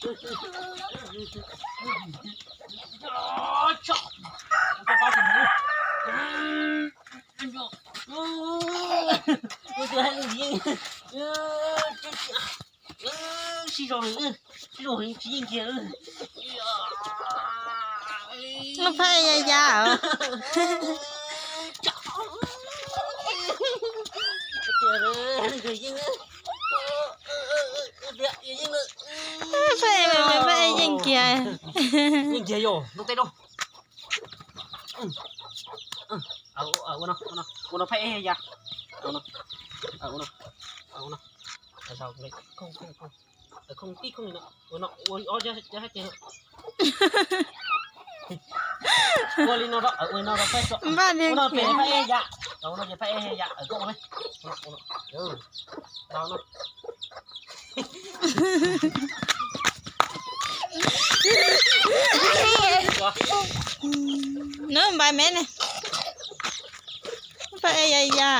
Sib zog, sib zog tsis yeej kiag. Phaj ya ya. Phaj ya, phaj ya yeej kiag. Yeej kiag yom, noj teb dua. Ua no, ua no phaj ya ya. Ua no, ua no. Khoom tib khoom li no, ua no, ua ob cov hab ces no. Ua li no rau, ua no rau peb, ua no pem phaj ya ya, ua no ces phaj ya ya, koj ua me. Nub npais me ne, phaj ya ya.